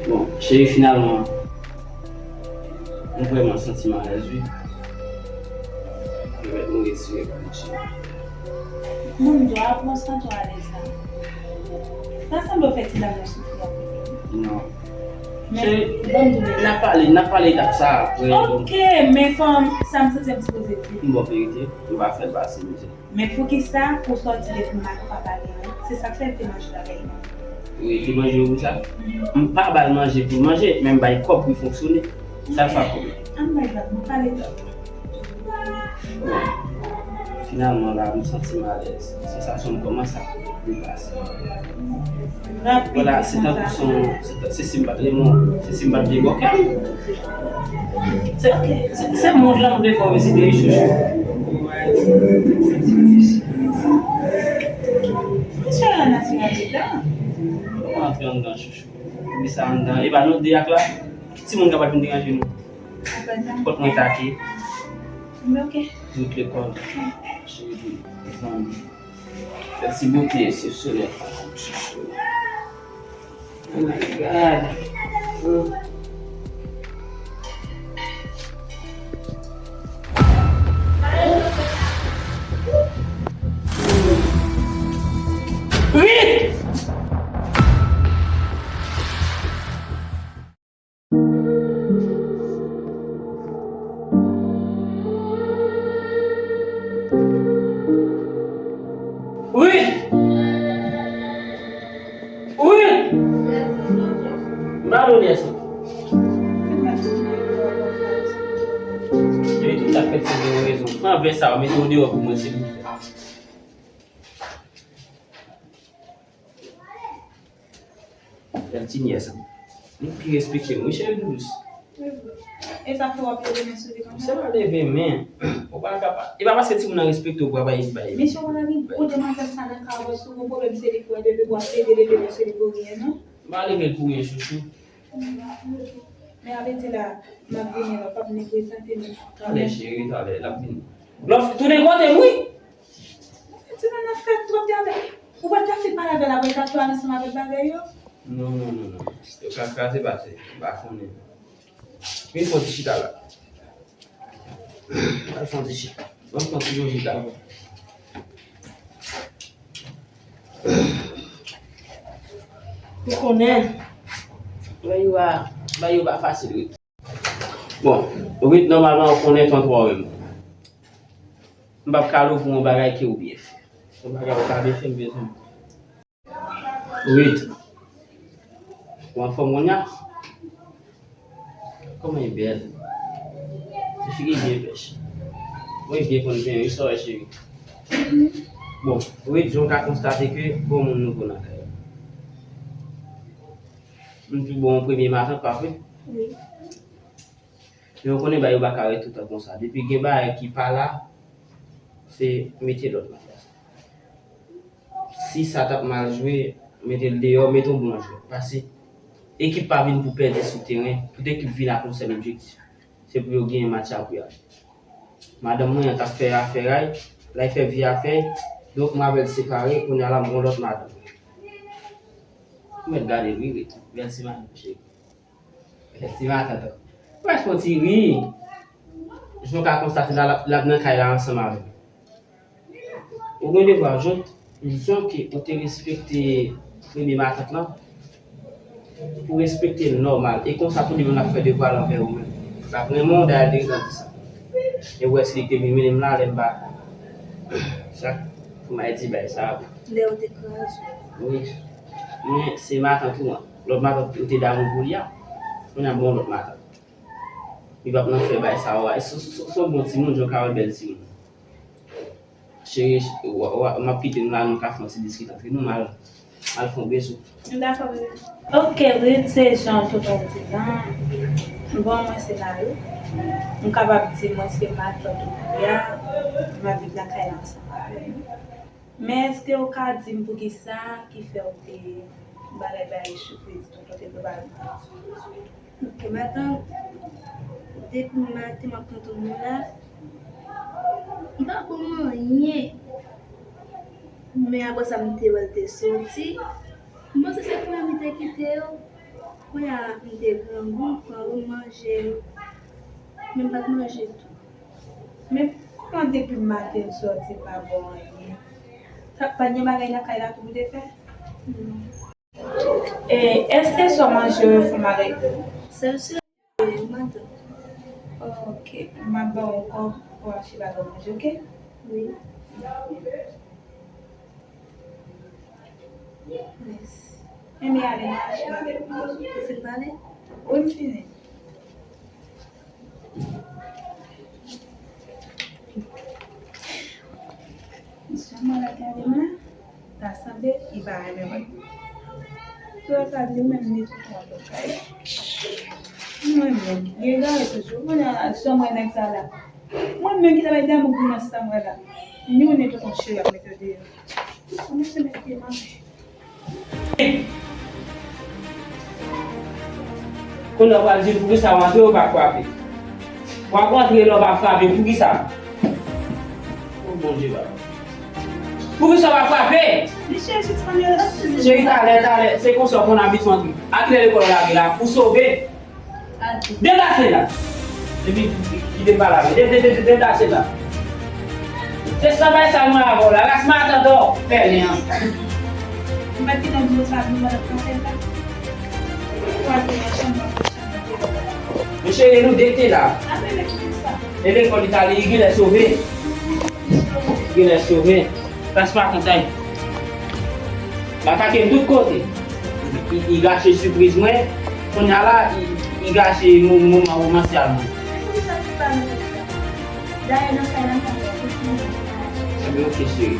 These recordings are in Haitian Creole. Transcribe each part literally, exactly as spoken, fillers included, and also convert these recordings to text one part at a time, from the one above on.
Bon, cheri, finalman, m vrèman santi m alèz, wi. Pèmèt mwen retire kòm ti. Moun dwa ap mwen santi w alèz la. Ta sanble w fè ti dam nan soufri anpil. Non. Men, cheri, ban m di w, n ap pale, n ap pale etap sa apre. Ok, men fò m, sa m santi m sipoze di. M ba w verite, m pa fè l pase mizè. Men poukisa ou sòti depi maten ou pa pale anyen? Se sa k fè l te manje l avèk nou. Wi, te manje yo pou sa? M pa ba l manje pou l manje, men m bay kòb pou l fonksyone. Sa l fè ak kòb la? Ann bay vag, nou pale twòp. Bon, finalman la, m santi m alèz. Sansasyon m kòmanse ap depase. Rapid. Vwala, se tankou se yon, se ta-, se si m pa t renmen w, se si m pa t vle bòkè m. Se, se, se mond lan m vle fè w vizite, wi, chouchou. Mesye a natirèl dedan. Ou antre anndan, chouchou. Epi sa anndan, e pa nou de ak la. Ki timoun k ap vin deranje nou? Apre sa. Kot mwen take. Men ok. Tout lekòl. Cheri, zanmi. Bèl ti bote eksepsyonèl. Oh my God. Mm. Wi! Wi! Wi! M pa donnen sa. Epi tout sa fèt se gen rezon. Pran vè sa, mete w deyò pou mwen, silvouplè. Bèl ti nyès, an. Li pi respekte m, wi, cheri doudous. E sa fè w ap leve men sou li konsa? Se pa leve men. Ou pa ka pa. E pa paske timoun nan respekte w pou w ap bay, bay. Mesye, w pa gen gwo demwazèl sa nan kay ou, si w gen pwoblèm, se li pou w depi w ap plede leve men sou li pou ryen, non? M pa leve l pou ryen, chouchou. Men avè di la, m ap vini la, w p ap vin prezante nou. Talè, cheri, talè, l ap vini. Lòf, tounen kote m, wi. Ti nana fè twòp de avè. Ou pa ta fin pale avè l apre l ta tou al ansanm avèk bagay yo? Non, non, non, non. Yo ka kraze batè. M pa konnen. Vin fè yon ti chita la. Al fè yon ti chita. Ban m fè yon ti chita. Ou konnen, bagay yo a, bagay yo pa fasil, wi. Bon, Ruth, nòmalman, ou konnen tonton an menm. M p ap ka louvri yon bagay ke ou byen fè. Yon bagay ou pa byen fè, m bezwen. Ruth, ou anfòm kounye a? Kòman e bèl? Ti fi ki byen pèch. Mwen byen konn byen, wi, sa w wè, cheri. Bon, Ruth, jan w ka konstate ke bon moun nouvo nan kay la. M tou bon yon premye matant, pa vre? Wi. Men ou konnen bagay yo pa ka ret toutan konsa. Depi gen bagay ki pa la, se mete lòd nan plas. Si sa t ap mal jwe, mete l deyò, mete yon bon jwèt. Pase ekip pa vin pou pèdi sou teren, tout ekip vin ak yon sèl objektif. Se pou yo genyen match la pou y al. Madanm mwen an t ap fè afè a y, l al fè vi afè y, donk m avè l separe, kounye a la m gen yon lòt madanm. Ou mèt gade l wi, Ruth. Bèl ti madanm, cheri. Bèl ti matant. Ou pa fè yon ti ri. Jan w ka konstate la, l ap, l ap nan kay la ansanm avè m. Ou gen devwa, jan, jan ke ou te respekte premye matant lan, pou respekte l nòmal. E konsa tou li menm l ap fè devwa l anvè ou menm. L ap renmen w, dayè l te gentan di sa. E ou wè si li te vin mennen m la, lè m pa, chak fò m al di bagay sa. Lè ou te kraze. Wi. Men se matant ou an. Lòt matant ou te damou pou li a. Kounye a bon lòt matant. Li p ap nan fè bagay sa yo a. Se, se, se, se yon bon timoun, jan w ka wè bèl timoun. Cheri, w, w, m ap kite nou la, nou ka fè yon ti diskite antre nou, m al, m al fè yon bezwen. M dakò, bebe. Ok, Ruth, se jan tonton di lan. Bon, mwen se mari w. M kapab di mwen se matant ou kounye a. M ap viv nan kay la ansanm avè nou. Men èske w ka di m poukisa ki fè w te bagay bagay sipriz tonton te prepare pou ou? Ok, matant, depi maten m ap tann tonton mwen la, m pa bon anyen. Men apre sa, m te wè l te soti. M panse se pou mwen li te kite yo. Kounye a m te grangou, grangou m manje, men m pa t manje tou. Men kòman depi maten m sòti m pa bwè anyen? Sa pa gen bagay lakay la tou pou te fè? Non. E, èske sa w manje yo fè w mare? Sèl sirop, maten. Ok, m ap ba w yon kòb pou w achte bagay w manje, ok? Wi. Yes. Enben ale, m al achte bagay pou manje. Ou fin pale? Wi, m fini. Jan mwen la gade m la, ta sanble li pa renmen mwen. Tou sa li menm li tou pran lòt kay. Mwen menm, li egare toujou. Kounye a, jan mwen nèg sa la. Mwen menm ki ta bay damou pou nan sa mwen la. Ni ou ni tonton cheri ap mete yo deyò. Mwen se mèt pye manje. Kounye a w pral di m poukisa w antre ou pa frape? W ap antre lè w pa frape, poukisa? O Bondye, papa. Poukisa w pa frape? Li cheri jis pran yon lòt sou li. Cheri, talè, talè, se konsa w konn abitye antre. A kilè lekòl lave la? Ou sove? Deplase la. Epi kite m pale avè w. De, de, de, de, deplase la. Se sa bay sa mwen avè w la. Ras matant, pèlen an. Ou pa t gentan di yo sa pou mwen nan kafè la? Ou al te nan chanm nan. Mesye, e nou de k te la. Apre, men ki sa? E lekòl li t ale, li genlè sove. Genlè sove. Ras matant, ay. L atake m tout kote. Li, li gache sipriz mwen. Kounye a la, li, li gache mo-, moman womansyal mwen. Ebyen, oke, cheri.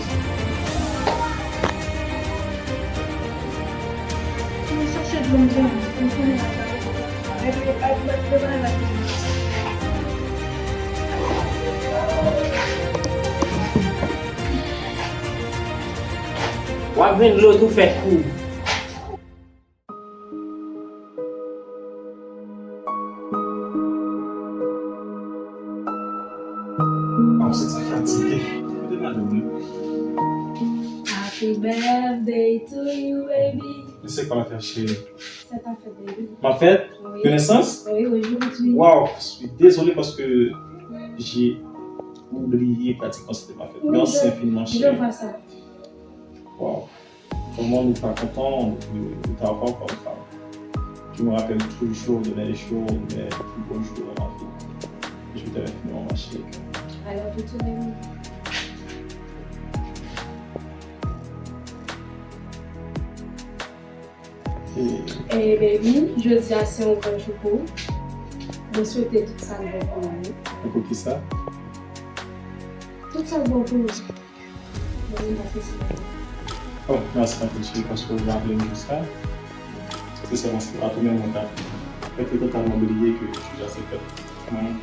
W ap jwenn dlo tou fèt kou. M santi fatige. Kote madanm nan? Happy birthday to you, baby. Mwen se pa fè cheri. Sa ta fèt, baby. M ap fèt? Wi. De nesans? Wi, wi, jodi. Waw, je suis désolé parce que j'ai oublié pratiquement c'était ma fête. Merci infiniment, chérie. Je vois ça. Waw. Comment ne pas content de, de t'avoir comme femme? Je me rappelle toujours de mes jours, mes plus beaux jours dans ma vie. Je t'aime infiniment, ma chérie. I love you too, baby. E, baby, jodi a se yon gran jou pou ou. Mwen swete tout sa k bon pou ou. E poukisa? Tout sa k bon pou ou. Mwen renmen apresye. Oh, mèsi anpil, cheri, paske w raple m de sa. Se sèlman si se pa tou, men mwen ta, mwen te totalman bliye ke jou a se fèt mwen.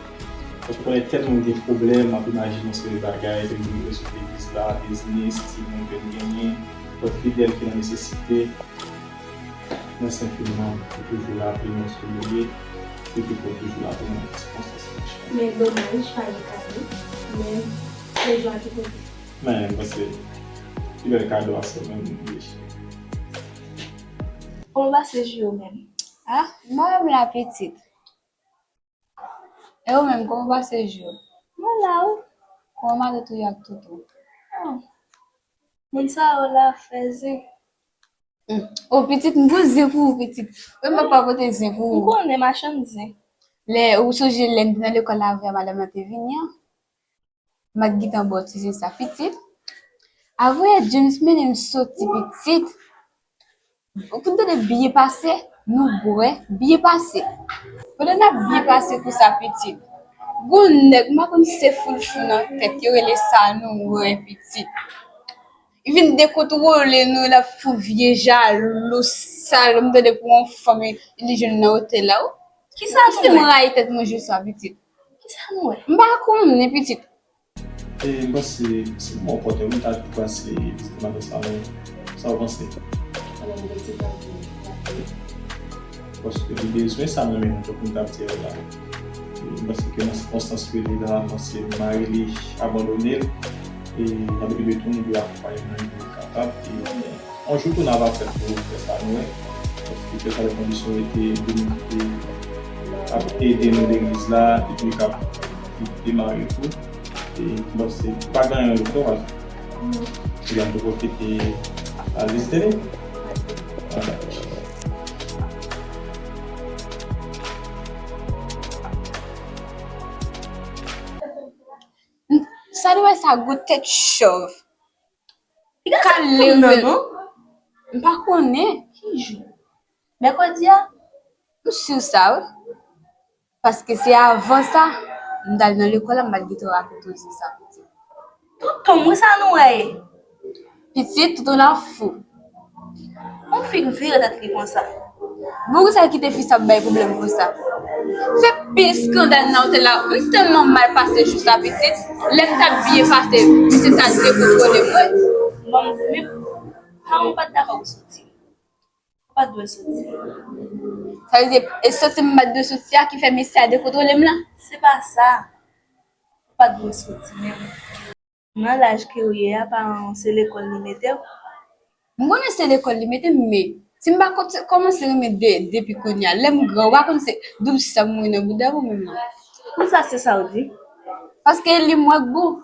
Paske w konnen tèlman m gen pwoblèm, m ap imajine yon seri bagay, ke m dwe rezoud legliz la, biznis, timoun ke m genyen, lòt fidèl ki nan nesesite. Mèsi enfiniman pou toujou raple nou sou nou ye, e ke pou toujou la pou nou nan sikonstans ki chanje. Men domaj, pa gen kado, men se jwa ki konte. Men, m panse, pi bèl kado a se ou menm li ye, cheri. Kòman w pase jou yo menm? Ah, mwen menm la pitit. E ou menm, kòman w pase jou yo? Mwen la, wi. Kòman matant ou ye ak tonton? Ah. Moun sa yo la fè zen. Hmm. O pitit, m poze pou ou, pitit. Ou menm pa pote zen pou ou. M konnen, machann zen. Lè, ou sonje lè n te nan lekòl la avè madanm nan te vini an? M ap gentan ba w ti zen sa, pitit. Avanyè James mennen m soti, pitit. Ou konn tande byen pase, nou bwè byen pase. Pandan n ap byen pase konsa, pitit, gon nèg, m pa konn si se foulfou nan tèt yo rele Sanou, wè, pitit. Li vin dekontwole nou, l ap fè yon vye jalou, sal, m tande pou yon fanm, li jwenn nan otèl la, wi. Kisa nou wè? M rayi tèt mwen jou sa, pitit. Kisa nou wè? M pa konnen, pitit. E m panse se moman opòtèn wi, m ta dwe pase vizite madanm sa, men sa w panse? Paske li bezwen sa, mwen menm, tankou m t ap di w la. E m panse ke nan sikonstans ke li la, m panse mari li abandone l. E n ap oblije tou nou dwe akonpaye l nan nivo nou kapab. E yon jou tou n ap fè pou frè sa nou, wi. Paske Fè sa lè kondisyon rete Dominique ap ede nou legliz la, epi li k ap demare tou. E, bon, se pa gen anyen lòt non, epi an tou pwofite al vizite li. Ah, dakò. Sa dwe sa gwo tèt chòv. Piga sa kale pou nan non. M pa konnen. Ki jou? Mèkredi a? M si sa, wi. Paske se avan sa, m t al nan lekòl la, m pa t gentan rakonte w sa. Tonton, mwen sa nou wè ye? Pitit, tonton la fou. Yon fi k vire tèt li konsa. Bon, poukisa l kite fi sa ap bay pwoblèm konsa? Fè pil eskandal nan otèl la. M tèlman mal pase jou sa, pitit. Lè m t ap byen pase, misye sa dekontwole m, wi. Bon, men, paran w pa t dakò pou soti. Ou pa t dwe soti. Sa vle di, e soti m pa t dwe soti a ki fè mesye a dekontwole m lan? Se pa sa. Ou pa t dwe soti menm. Nan laj ke w ye a, paran w se lekòl li mete w? M konnen se lekòl li mete m, men si m pa kont-, kòmanse renmen de, depi kounye a, lè m gran, ou pa konn se doub sa m mouri nan bouda pou menm nan. Poukisa se sa w di? Paske li m wè k bon.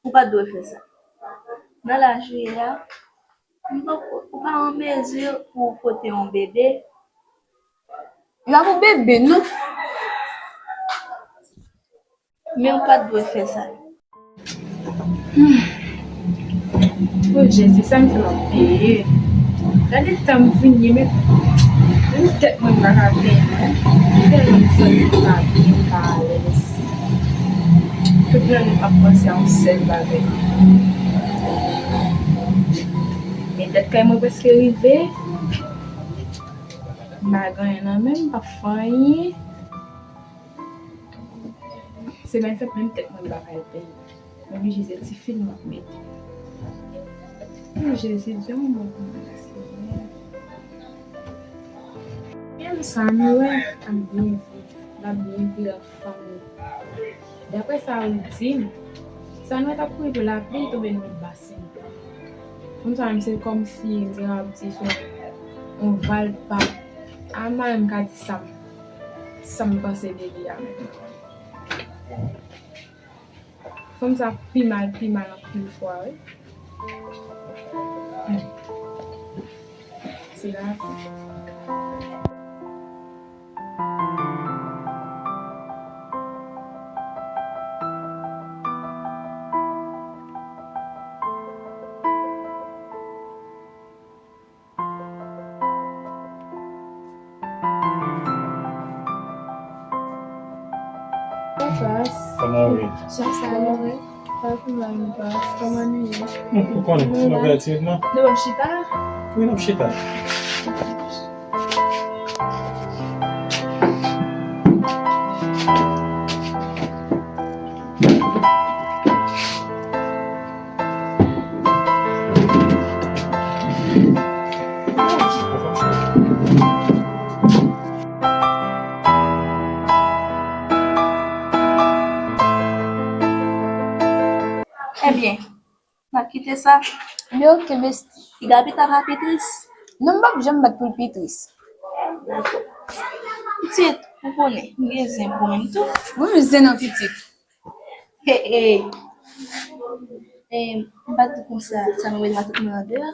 Ou pa t dwe fè sa. Nan laj ou ye a, m poko, ou pa an mezi pou w pote yon bebe. Li pa pou bebe, non. Men ou pa t dwe fè sa. O Jezi, sa m fè m ap peye. Gade tan m vin ye, men menm tèt mwen m pa ka peye non. M tèlman m santi m pa byen, m pa alèz. Tout jounen m ap panse a yon sèl bagay. Men tèt kay mwen prèske rive. M pa gen anyen nan men m, m p ap fè anyen. Se pa fèt menm tèt mwen m pa ka peye. M oblije se ti fil m ap mete. O Jezi, di yon mo pou mwen, Senyè. Menm sa nou wè, ap byen viv, l ap byen viv ak fanmi. Daprè sa ou di m, sa nou wè t ap kouri pou lapli tonbe nan yon basen. Fanm sa menm se kòmsi m te ka ap di se yon valpa. A m menm ka di sa m, sa m panse de li a menm. Fanm sa pi mal, pi mal anpil fwa, wi. Hmm. Se la. Bonjou. Kòman w ye? Sa va, wi. Sa va pou mwen, bòs. Kòman nou ye? Ou konnen, nou fè ti mouvman. Nou p ap chita? Wi, n ap chita. Ebyen, n ap kite sa. Men oke, besti. Piga pita pa pi tris. Non, m p ap janm bat pou l pi tris. Pitit, ou konnen, m gen zen pou mwen tou. Mwen menm zen nan pitit. Hey, hey. Eh, m pa t di konsa, sa nou wè nan tout moun andeyò.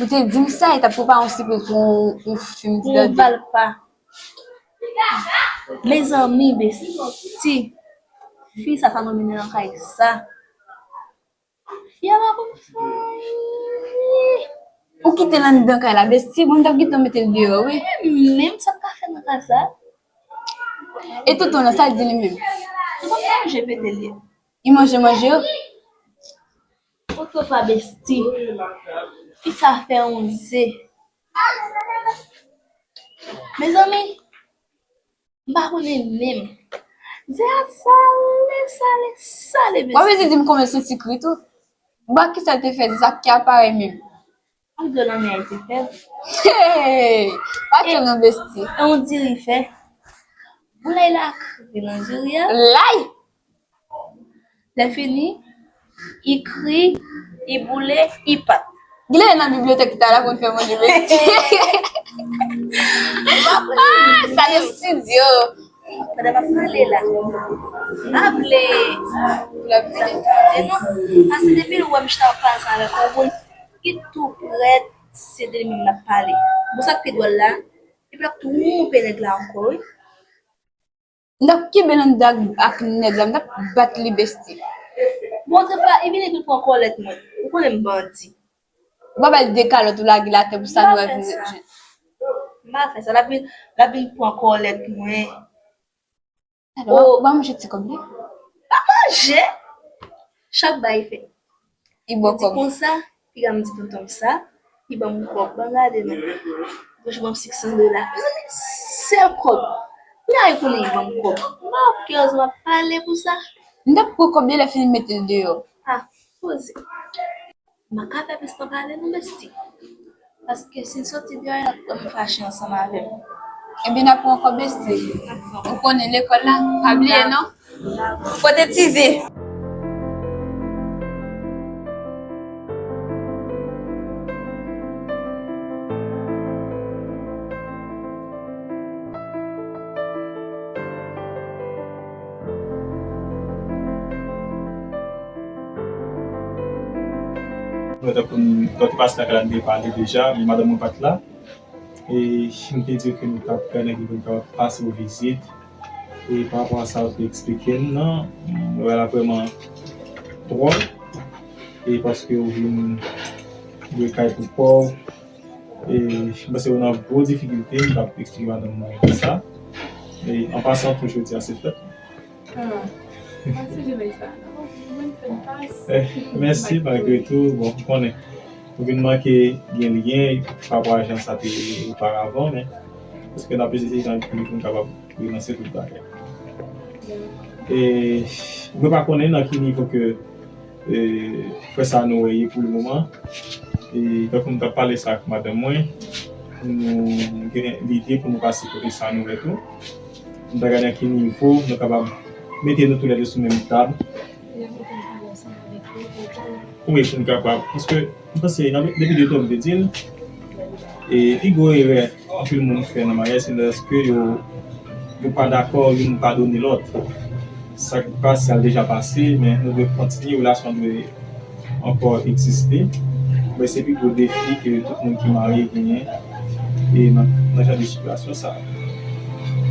Ou te di m sa, e t ap prepare yon sipriz pou yon, yon fim ki... Pou yon valpa. Mezanmi, besti. Fi sa, sa nou mennen nan kay sa. Fi a pa konn fè anyen. Ou kite l anndan kay la, besti, bon, m t ap gentan mete l deyò, wi. Mwen menm, sa m ka fè nan kay sa? E tonton lan, sa l di li menm? Tonton manje pete l ye. Li manje manje yo? Otofa besti. Fi sa fè yon ze. Mezanmi, m pa konnen menm. Ze a sale, sale, sale, besti. W ap vle di m konbyen santi kri tou? Bon, kisa l te fè? Ze sa ki aparèy menm. Ak dlo lanmè a l te fè l. Hey! Pa kè m nan besti. E on diri fè. Bon, lay la kri nan diri a. Lay! Lè fini, i kri, i boule, i pat. Gilè nan bibliyotèk ki ta la konn fè manje besti. Ah, sa nan estidyo. Pandan m ap pale la, m pa vle pou l ap vini tande non. Paske depi l wè m chita ap pale sa avèk yon moun, li tou prèt, se de li menm l ap pale. Bon, sa k pi dwòl la, epi l ap twonpe nèg la ankò, wi. M t ap kenbe l anndan ak, ak nèg la, m t ap bat li, besti. Bon, otrefwa, epi li vin pran kòlèt mwen. Ou konnen m bandi. Ou pa ba l de kalòt ou lage l atè pou sa nou wè vin. M pa fè sa, l ap vin, l ap vin pran kòlèt mwen. Alò, oh, ou pa manje ti kòb li? Pa manje! Chak bagay fè. Li bò kòb. Konsa, piga m di tonton m sa, li ban m kòb, ban m gade non. Bouch ban m six cents dola. Mezanmi, sèl kòb. Piga li konnen li ban m kòb. M pa kè m ap pale pou sa. M t ap pran kòb li lè fini mete l deyò. Ah, poze. M pa ka fè plis tan pale non, besti. Paske si l soti deyò, l ap pran m fache ansanm avè m. Ebyen, n ap pran kòb, besti. Ou konnen lekòl la, pa bliye non. Pote ti ze. Mwen, tankou m, lòt pastè la te pale deja, men madanm mwen pa t la. E m te di ke nou t ap fè nèg yo pou n kapab pase w vizit. E pa rapò a sa ou te eksplike m nan, m wè la vrèman dwòl. E paske ou vin lwe kay pou kò w. E m panse ou nan gwo difikilte, m t ap eksplike madanm mwen sa. E an pasan tou jodi a se fèt. Ah, mwen sonje bagay sa, non? Mwen fè m pase. Eh, mèsi, malgre tou, bon, ou konnen. Ou vin manke gen lyen pa rapò a jan sa te ye oparavan, men èske n ap eseye jan pou nou kapab relanse tout bagay? E mwen pa konnen nan ki nivo ke e, frè Sano ye pou le moman. E, tankou m t ap pale sa ak madanm mwen, nou gen lide pou nou pase kote Sano tou. Nou ta gade nan ki nivo nou kapab mete nou toulède sou menm tab. Wi, pou nou kapab. Paske, m panse, nan, depi de tan, m te di l, e pi gwo erè anpil moun fè nan maryaj, se lèske yo, yo pa dakò, youn padone lòt. Sa k pase a deja pase, men nou dwe kontinye, relasyon an dwe ankò egziste. Men se pi gwo defi ke tout moun ki marye genyen e nan, nan jan de sitiyasyon sa a.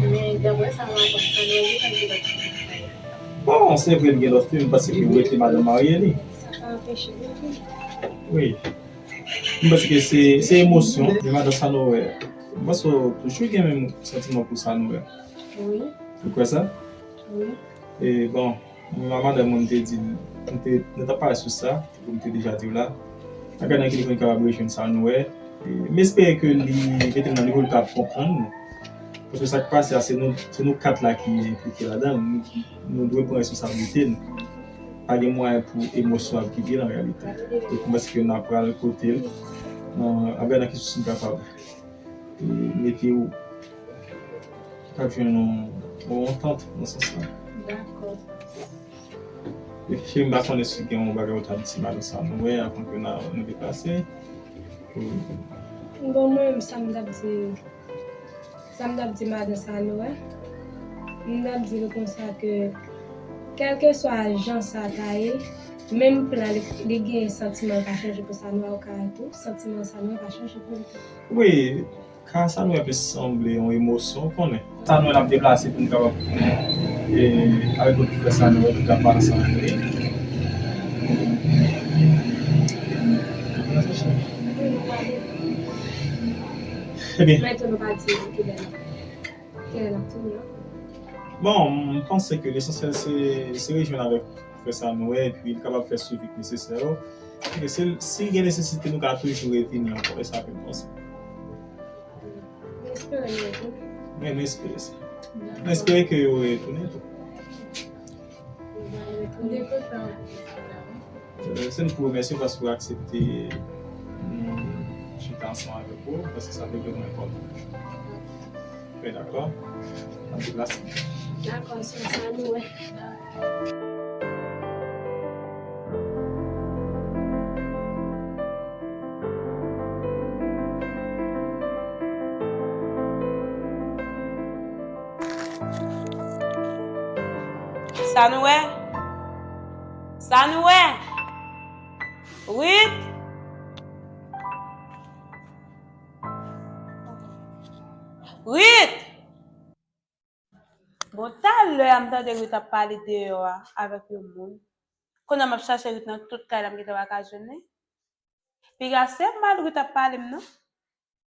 Men daprè sa w rakonte, sa nou wè li pa gen lòt. Bon, se vre, li gen lòt fi, men paske ou rete madanm marye li. Sa pa anpeche li. Wi. M panse ke se, se emosyon. Men madan Sano, m panse w toujou gen menm santiman pou Sano. Wi. Ou kwè sa? Wi. E bon, mwen ak madanm mwen, m te di, m te, nou t ap pale sou sa, tankou m te deja di w la. N a gade nan ki nivo n kapab rejwenn Sano. E m espere ke li mete l nan nivo l kapab konprann nou. Paske sa k pase a, se nou, se nou kat la ki enplike ladan l. Nou, nou dwe pran responsablite n. Pa gen mwayen pou emosyon ap gide l an reyalite. E pou m panse ke n ap pral kote l, nan, ap gade nan ki sous n kapab, e, mete w, k ap jwenn yon, yon antant nan sans la. Dakò. E cheri, m pa konnen si gen yon bagay ou t ap di madan Sano avan ke n a, nou deplase. Bon, mwen menm, sa m t ap di, sa m t ap di madan Sano, m t ap di l konsa ke, kèlkeswa jan sa ta ye, menm plan li, li gen santiman l pa chanje pou Sano, ou ka tou, santiman Sano pa chanje pou li tou. Wi, ka Sano ap sanble yon emosyon, ou konnen. Sano, n ap deplase pou n kapab, e, avèk lòt frè Sano, pou n kapab pale ansanm avèk li. Ebyen. Men tou nou pa di kilè n ap, kilè n ap tounen ankò. Bon, m panse ke lesansyèl se, se rejwenn avèk frè Sano, epi l kapab fè swivi k nesesè yo. Paske si, si gen nesesite, nou ka toujou revini ankò, e sa ke m panse. M espere nou retounen. Wi, m espere sa. M espere ke yo retounen tou. Yo va retounen. M te kontan pou sa, wi. E, se nou pou remèsye paske w aksepte nou chita ansanm avèk ou, paske sa te vrèman enpòtan. Wi, dakò. N ap deplase. Dakò, se sa nou wè. Sa nou wè? Sa nou wè? Rit? Rit! Bon, talè a m tande Rit ap pale deyò a avèk yon moun. Kounye a m ap chache Rit nan tout kay la, m gentan pa ka jwenn li. Piga se mal Rit ap pale m non.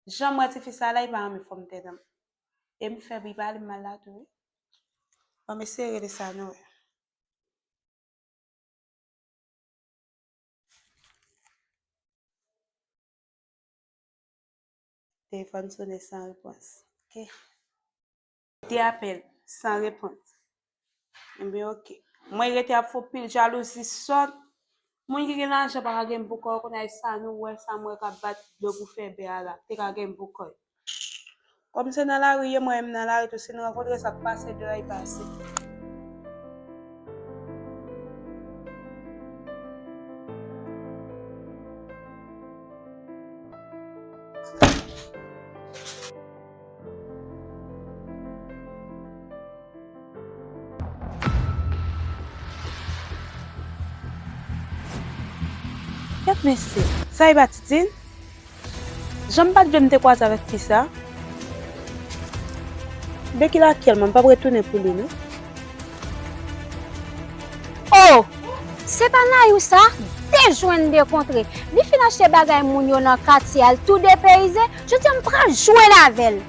Jan m wè tifi sa la, li pa renmen fòm tèt an. E m fè bri pale m mal la tou wi. Ban m eseye rele sa nou wè. Telefòn sonnen san repons. Ok. De apèl, san repons. Ebyen, ok. Mwen rete ap fè pil jalouzi sòt. Moun ki gen lajan pa ka gen boukò, kounye a sa nou wè, sa m wè k ap bat dlo pou fè bè a la. Te ka gen boukò. Kòm se nan lari ye, mwen menm nan lari tou, si nou rankontre sa k pase deyò, li pase. Kèt mesye, sa e pa Titine? Jan m pa t vle m te kwaze avèk fi sa. Beki la atyèlman, m p ap retounen pou li non. Oh! Se pa Nayou sa? De jwenn de kontre. Li fin achte bagay moun yo nan katye a, l tou depeyize. Jodi a m pral jwenn avè l.